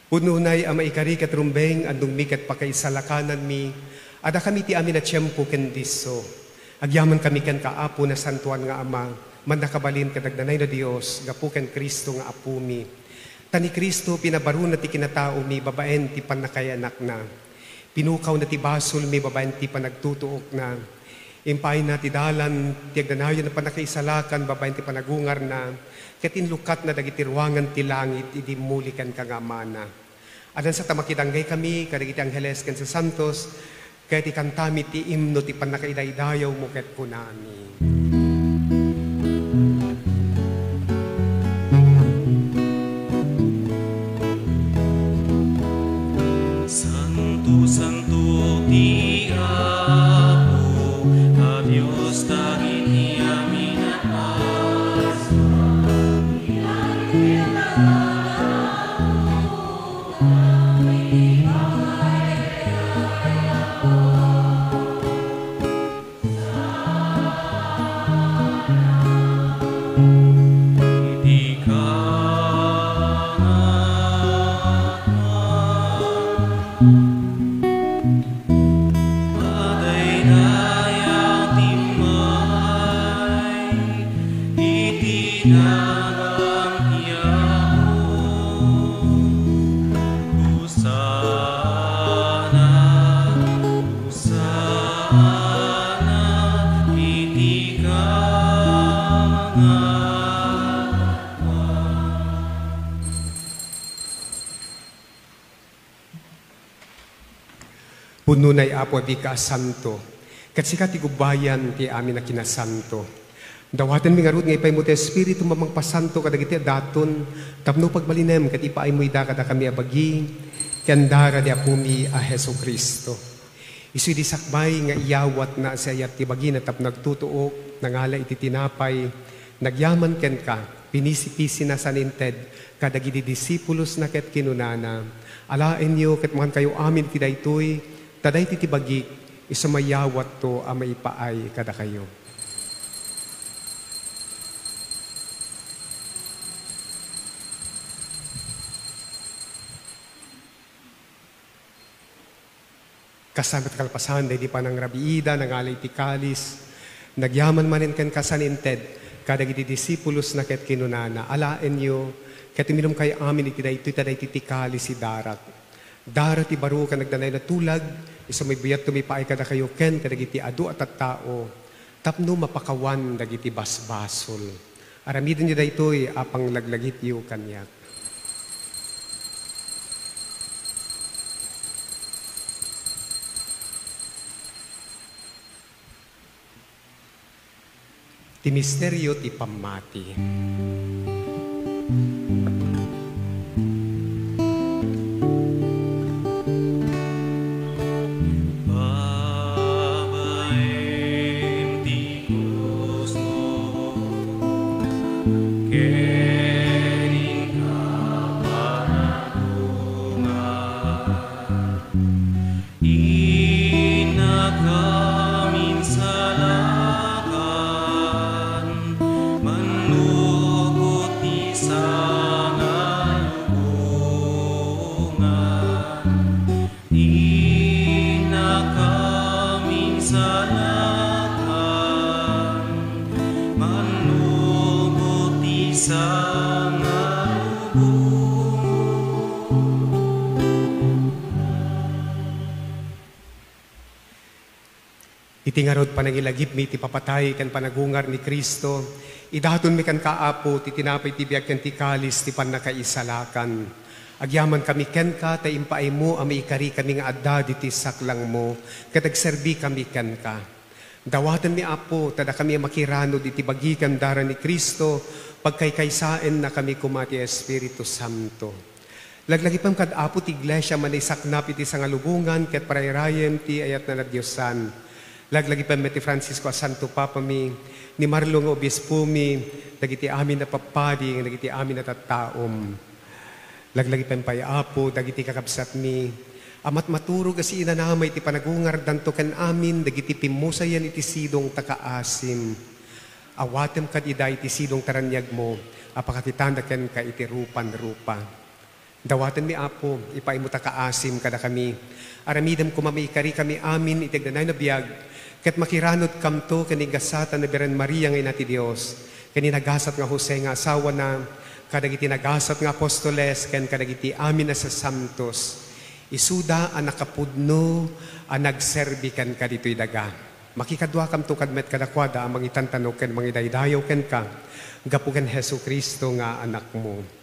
Pudno unay a maikari ket rumbeng, andongmi ket pakaisalakananmi a dakami ti amin a tiempo ken disso. Agyamankami kenka, Apo, Nasantoan nga Ama, Mannakabalin ken Agnanayon a Dios, gapu ken Cristo nga Apomi. Ta ni Cristo, pinabaruna ti kinataomi babaen ti pannakaianakna. Pinukawna ti basolmi babaen ti panagtutuokna. Impaayna ti dalan ti agnanayon a pannakaisalakan babaen ti panagungarna, ket inlukatna dagiti ruangan ti langit idi immuli kenka nga Amana. Addansa ta makidanggay kami kadagiti angheles ken santos, ket ikantami ti imno ti pannakaidaydayawmo ket kunami: Santo, santo ti Apo a Dios dagiti amin a Madaydayaw ti immay iti nagan ti Apo. Hosanna, Hosanna iti kangatoan. Punona, Apo, a dika a santo, ket sika ti gubbayan ti amin a kinasanto. Dawatenmi ngarud nga ipaymo ti Espiritum a mangpasanto kadagiti adaton tapno pagbalinem ket ipaaymo ida kadakami a bagi ken dara ti Apomi a Jesu-Cristo. Isu idi sakbay nga iyawatna a siayat ti bagina tapno agtutuok, nangala iti tinapay, nagyaman kenka, pinisipisina saan inted kadagiti disipulosna ket kinunana, "Alaenyo ket mangankayo amin iti daytoy, ta daytoy ti bagik, isu mayawatto a maipaay kadakayo." Kasla met kalpasan daydi panangrabiida, nangala iti kalis, nagyaman manen kenka saan inted kadagiti disipulosna ket kinunana, "Alaenyo ket uminumkayo amin iti daytoy, ta daytoy ti kalis ti darak. Dara ti baro ken agnanayon a tulag, isu mabiatto maipaay kadakayo ken kadagiti adu a tattao tapno mapakawan dagiti basbasol. Aramidenyo daytoy a panglaglagipyo kaniak." Ti misterio ti pammati. Babaen ti krusmo, ken inka panagungar. Innaka minsalakan, mannugot ti sangalubongan. Innaka minsalakan, mannugot ti sangalubongan. Iti ngarud panangilagipmi ti papatay ken panagungar ni Cristo, idatonmi kenka, Apo, ti tinapay ti biag ken ti kalis ti pannakaisalakan. Agyamankami kenka ta impaaymo a maikarikami nga adda ditoy saklangmo ket agserbikami kenka. Dawatenmi, Apo, ta dakami a makiranud iti bagi ken dara ni Cristo, pagkaykaysaennakami koma ti Espiritu Santo. Laglagipem kad Apo ti Iglesia a manaisaknap iti sangalubongan ket parayrayem ti ayatna a nadiosan. Laglagipem met ti Francisco a Santo Papami, ni Marlo nga Obispomi, dagiti amin a papadi, ken dagiti amin a tattaom. Laglagipem pay, Apo, dagiti kakabsatmi a matmaturog a siinanama iti panagungardanto ken amin dagiti pimmusayan iti sidong ta kaasim. Awatem kad ida iti sidong ta raniagmo a pakakitana kenka iti rupan rupa. Dawatenmi, Apo, ipaaymo ta kaasim kadakami. Aramidem koma maikari kami amin iti agnanayon a biag, ket makiranudkamto ken ni gasatan a Birhen Maria nga Ina ti Dios, ken ni nagasat nga Jose nga asawana, kadagiti nagasat nga apostoles, ken kadagiti amin a sasantos. Isuda a nakapudno a nagserbi kenka ditoy daga. Makikaduakamto kad-, met kadakuada a mangitantanong ken mangidaydayaw kenka, gapu ken Jesu-Cristo nga Anakmo.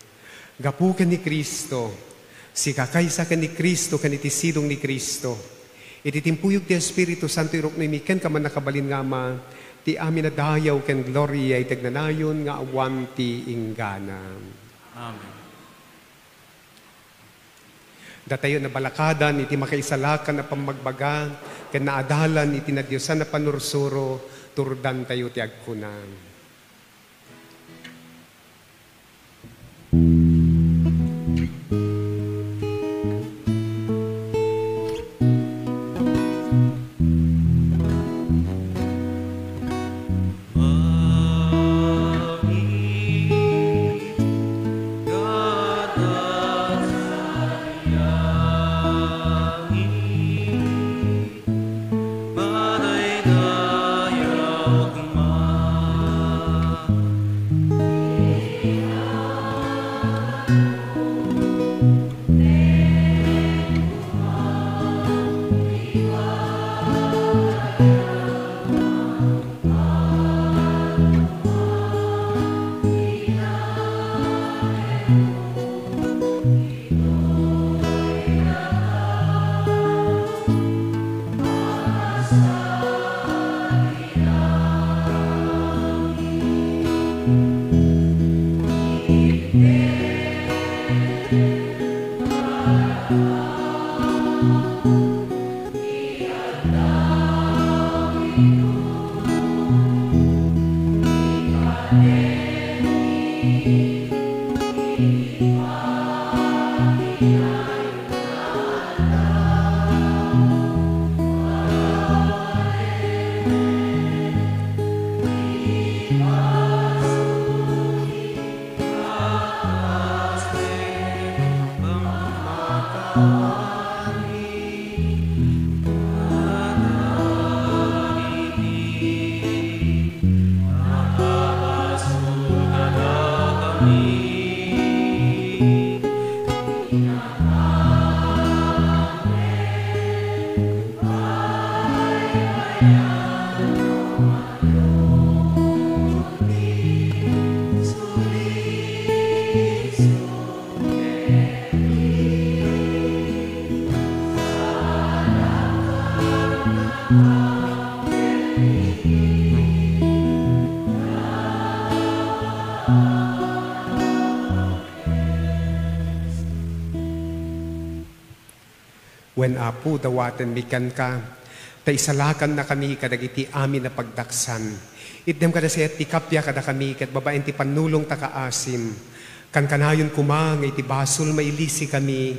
Gapu ken ni Cristo, sika kaysa ken ni Cristo ken iti sidong ni Cristo, iti timpuyog ti Espiritu Santo, iruknoymi kenka, mannakabalin nga Ama, ti amin a dayaw ken gloria iti agnanayon nga awan ti inggana. Amen. Datayo nabalakadan iti makaisalakan a pammagbaga ken naadalan iti nadiosan a panursuro, turdantayo ti agkuna. Wen, Apo, dawatenmi kenka, ta isalakannakami kadagiti amin a pagdaksan. Itdem kada sayat ti kappia kadakami, ket babaen ti pannulong ta kaasim. Kankanayon koma nga iti basol, mailisikami,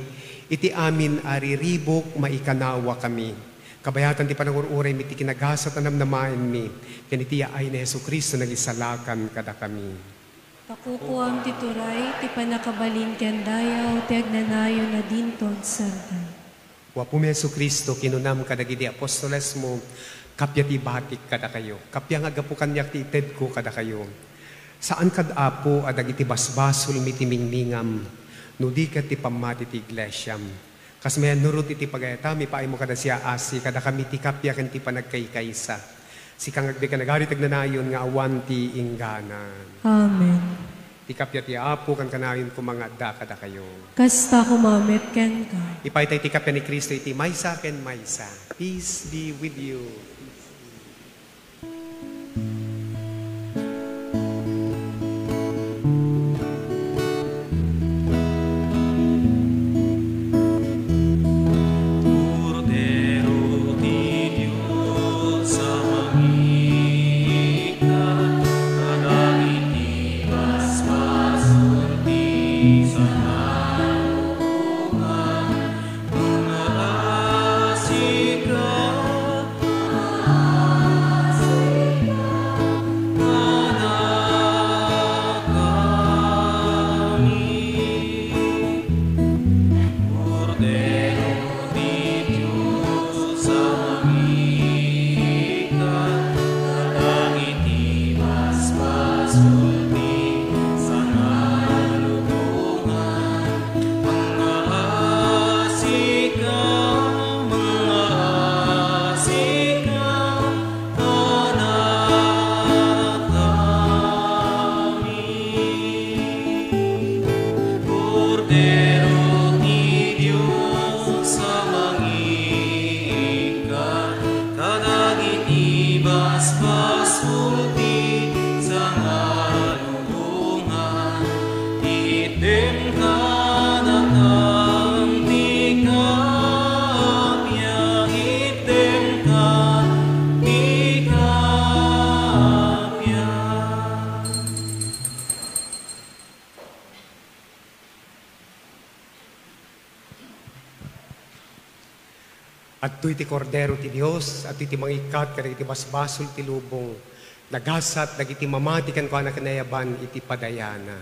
iti amin a riribuk, maikanawakami. Kabayatan ti panangur-uraymi iti kinagasat a namnamaenmi, ken iti yaay ni Jesu-Cristo, nagisalakan kadakami. Pakukuam ti turay, ti pannakabalin ken dayaw, ti agnanayon a dinton sardeng. O Apomi Jesu-Cristo, kinunam kadagiti apostolesmo, kappia ti ibatik kadakayo, kappia nga aggapu kaniak ti itedko kadakayo. Saan kad, Apo, a dagiti basbasolmi ti ningningam, no di ket ti pammati ti iglesiam. Kas mayannurot iti pagayatami, paaymo kada siak a asi kadakami ti kappia ken ti panagkaykaysa. Sika nga agdika nagari ti agnanayon nga awan ti inggana. Amen. Ti kappia ti Apo kankanayon koma nga adda kadakayo. Kasta koma met kenka. Ipaytay ti kappia ni Cristo iti maysa ken maysa. Peace be with you. Kordero ti Dios a mangikkan kadagiti basbasol ti sanalukogan. Kordero ti Dios a mangiikkan kadagiti basbasol ti sangalubongan, itedka datang ti kappia, itedka ti kappia. Adtoy ti Kordero ti Dios, adtoy ti mangikkat kadagiti basbasol ti lubong, nagasat dagiti mamati kenkuana ken nayaban iti padayana.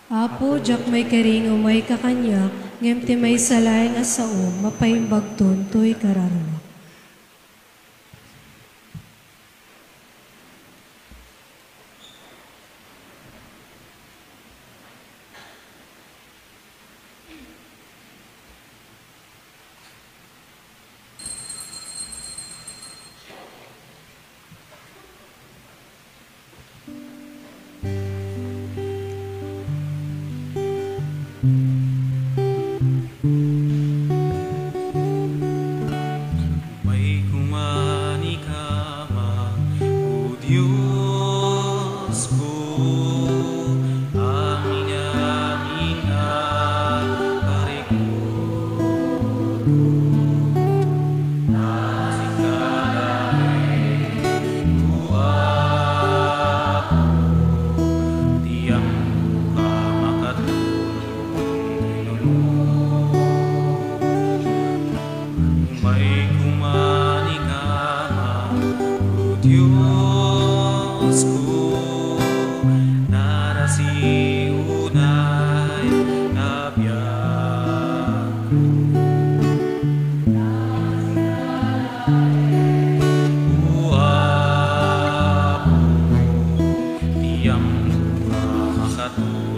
Apo, diak maikari nga umayka kaniak, ngem ti maysa laeng a sao, mapaimbagton toy kararuak. Umayko manikama, O Diosko, amin-amin a parikutko, ta sika laeng, O Apo, ti ammoka makatulong. Umayko manikama, O Diosko, narasi unay a biagko. O Apo, ti ammoka makatulong.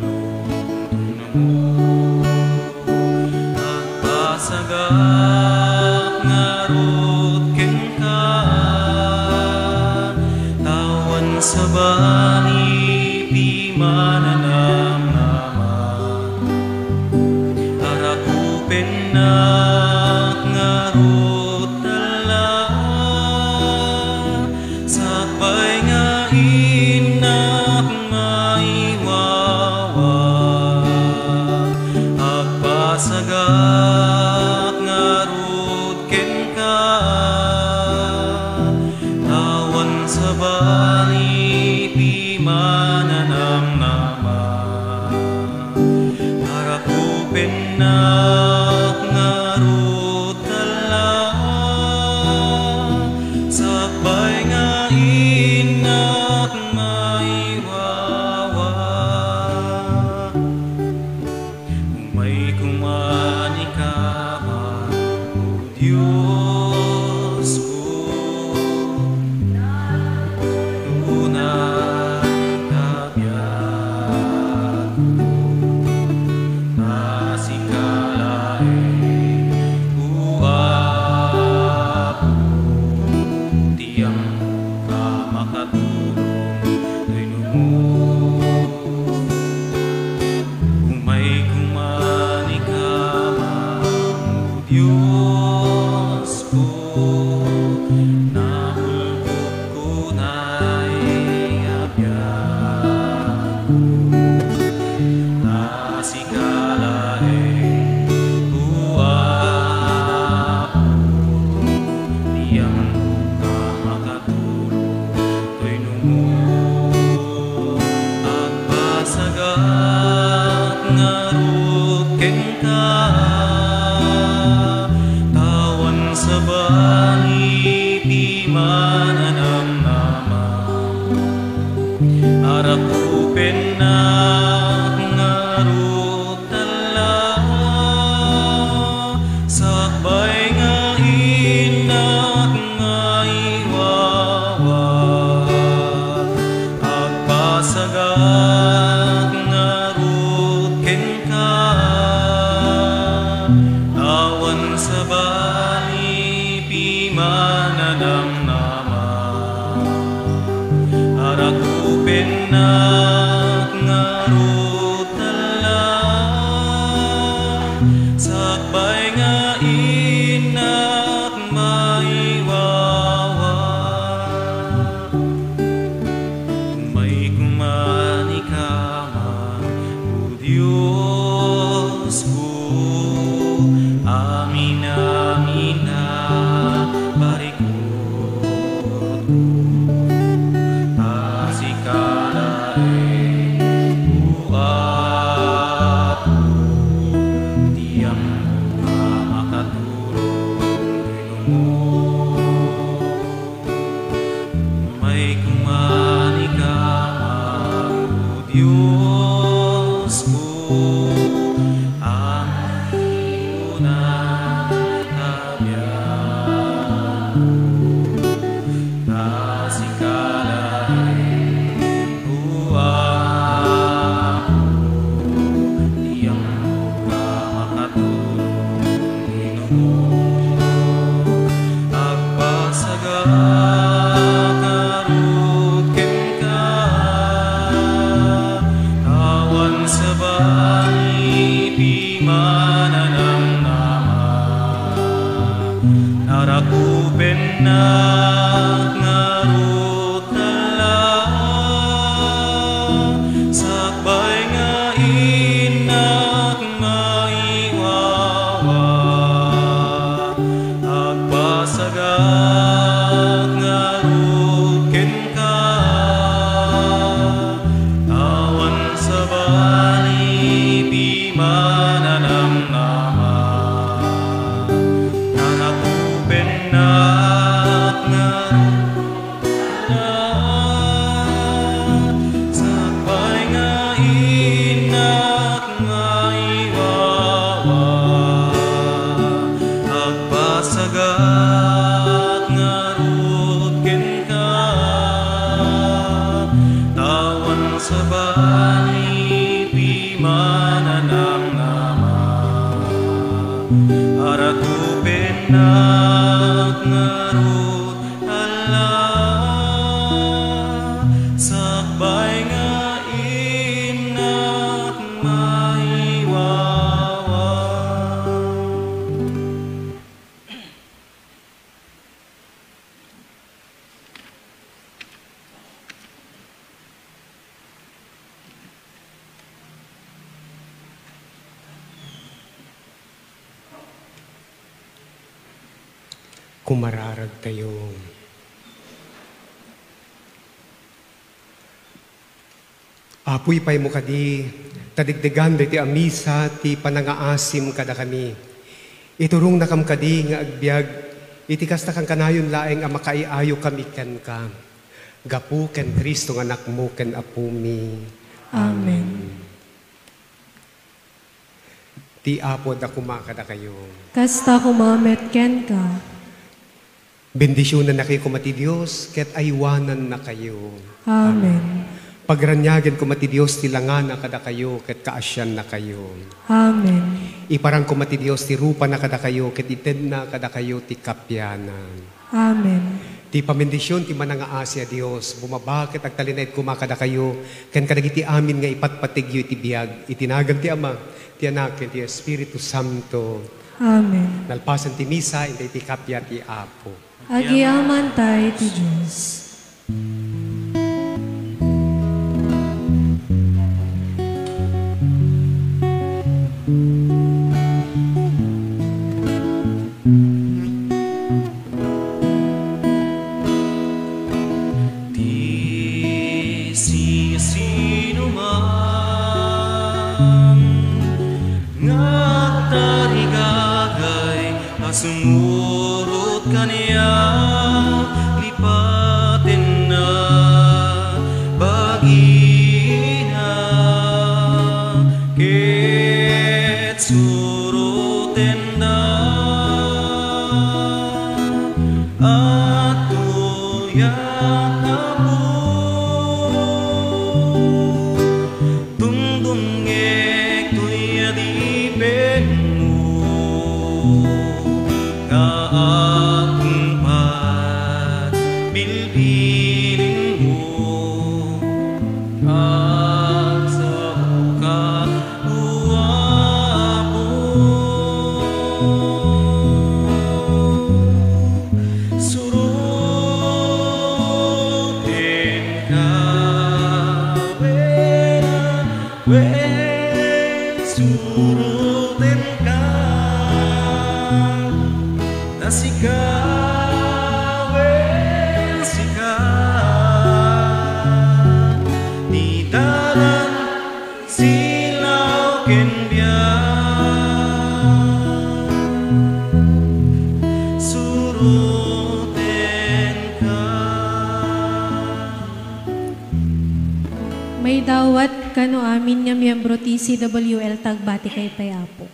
Agpasagak ngarud kenka, ta awan sabali ti mananamnama. Arakupennak ngarud, Allah, sakbay nga innak maiwawa, agpasagak ngarud kenka, ta awan sabali ti mananamnama. Arakupennak ngarud, Allah, sakbay nga innak maiwawa. Umayko manikama, O Diosko, unay a biagko, ta sika laeng, O Apo, ti ammoka makatulong wenno. Umayko manikama, O Diosko, naulbodko unay a biagko, ta sika laeng, O Apo, ti ammoka makatulong. Toy no agpasagak ngarud kenka, ta awan sabali ti mananamnama. Arakupennak ngarud, Allah, sakbay nga innak maiwawa, agpasagak ngarud kenka, Diosko, amin-amin a parikutko, ta sika laeng, O Apo, ti ammok a makaturong ken umuna. Mayko manen ikaw, O Diosko, ammok a biag. Ta sika laeng, O Apo, ti ammok a makaturong ken umuna. Agpasaga ngarud kenka, awan sabali ti mananamnama. Arakupennak ngarud, Allah, sakbay nga innak maiwawa. Agpasagak ngarud kenka, awan sabali ti mananamnama. Arakupennak ngarud, sakbay nga innak maiwawa. Agpasagak ngarud kenka, awan sabali ti mananamnama. Arakupennak ngarud, Allah, sakbay nga innak maiwawa. Kumararagtayo. Apo, ipaymo kadi, ta degdegan daytoy a misa ti panangaasim kadakami. Iturongnakam kadi nga agbiag iti kasta kankanayon laeng a makaiayokami kenka. Gapu ken Cristo nga Anakmo ken Apomi. Amen. Ti Apo adda koma kadakayo. Kasta koma met kenka. Bendisionannakayo koma ti Dios ket aywanannakayo. Amen. Pagraniagen koma ti Dios ti langana kadakayo ket kaasiannakayo. Amen. Iparang koma ti Dios ti rupana kadakayo ket itedna kadakayo ti kappia. Amen. Ti pamendision ti manangaasi a Dios, bumaba ket agtalinaed koma kadakayo, ken kadagiti amin nga ipatpategyo iti biag, iti nagan ti Ama, ti Anak, ken ti Espiritu Santo. Amen. Nalpasen ti misa, inta iti kappia ti Apo. Agyamankami ti Dios. Ti siasinoman nga agtarigagay a sumurot kaniak, lipatenna bagina ket surotenda. Adtoyak, Apo, tungtungngek toy adipenmo nga agtungpal bilbilinmo. Agsaoka, O Apo, surotenka, wen, wen, Surotenka, ta sika, wen sika, ti dalan, silaw ken biag. Surotenka. Maidawat kano amin nga miyembro ti C W L, tagbatikay pay, Apo.